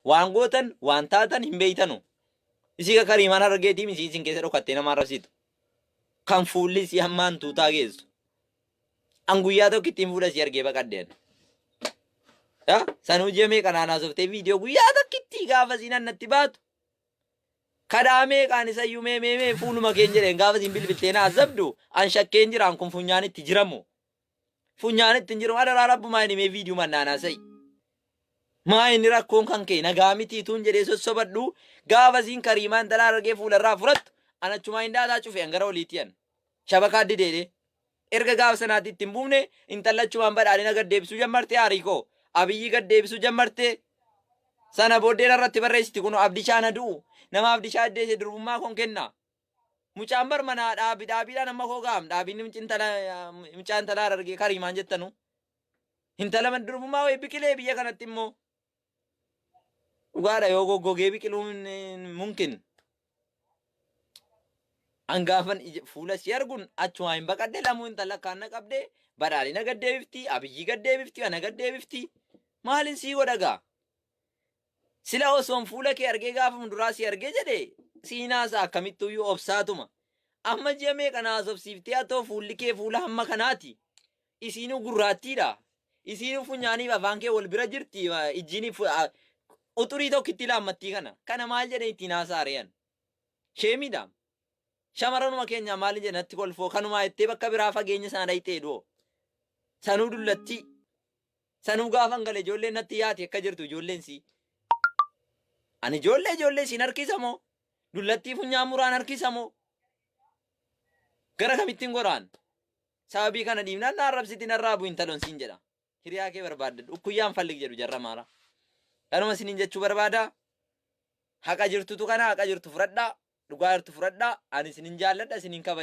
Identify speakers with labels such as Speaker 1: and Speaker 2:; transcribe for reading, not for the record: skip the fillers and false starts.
Speaker 1: Waan gootan, waan taatan hin beeytanu. Isii ka Kariimaan Harargeetiim isii isin keessa dhokattee nama arrabsitu. Kan fuulli isii hamma hantuutaa geessu. An guyyaa tokkittiin fuula isii argee baqadheen. Ya, sanuu ji'a meeqa naan haasoftee viidiyoo guyyaa tokkittii gaafa isiin annatti baatu. Kadhaa meeqaan isayyuu mee mee mee fuuluma keen jedheen gaafa isiin bilbiltee na azabdu an shakkeen jira an kun funyaan itti jiramu. Funyaan itti hin jiru adaraa rabbumaa inni mee viidiyoo naan haasa'i. Maa inni rakkoon kan kee nagaa mitii tuun jedhee sossobadhu gaafa isiin Kariimaa intala Harargee fuularraa furattu an achumaa hin daataa cufe an gara oliitti an shabakaa dideedhe. Erga gaafa sanaatti itti hin buufne intalli achumaan badhaadhina gad deebisuu jammartee aarii koo Abiyyii gad deebisuu jammartee sana booddee narratti barreessiti kun Abdishaa na du'u nama Abdishaa iddeesse durbummaa koon kenna. Mucaan bar manaa dhaabi dhaabiidhaan amma koo ga'am dhaabiin mucaa intala Harargee Kariimaan jettanu. Intala durbummaa wayii biqilee biyya kanatti immoo. Dhugaadha yoo goggogee biqiluun mumkin. An gaafan fuula si arguun achumaa hin baqadhe lamuu intala akkaan na qabde badhaadhina gad deebifti Abiyyii gad deebifti ana gad deebifti maalin sii godha gaa. Sila osoon fuula kee argee gaafa fuulduraa si argee jedhe siin haasa'a akkamittuyyuu obsaatuma. Amma ji'a meeqa na haasofsiiftee atoo fuulli kee fuula hamma kanaati. Isiinuu gurraattiidha. Isiinuu funyaaniif afaan kee wal bira jirti ijjiin uxurii tokkitti laammattii kana. Kana maal jedhee ittiin haasa'a re'an. Sheemiidha. Shamaranuma keenyaa maal jedhe natti kolfoo kanumaa jettee bakka biraa fageenya sana dhayxee du'o. Sanuu dullattii. Sanuu gaafan gale ijoolleen natti yaati akka jirtu ijoolleen sii. Ani ijoollee ijoollee siin harkisa moo? Dullattii funyaan muraan harkisa moo? Gara kamittiin goraan? Sababii kana dhiibnaan na arrabsiti narraa bu'i intalon siin jedha. Hiriyaa kee barbaaddadhu. Ukkuyyaan fallig jedhu jarra maara. Kanuma isiniin jechuu barbaada. Haqa jirtutu kana haqa jirtu fudhadhaa. Dhugaa jirtu fudhadhaa. Ani isinin jaalladha isinin kabaja.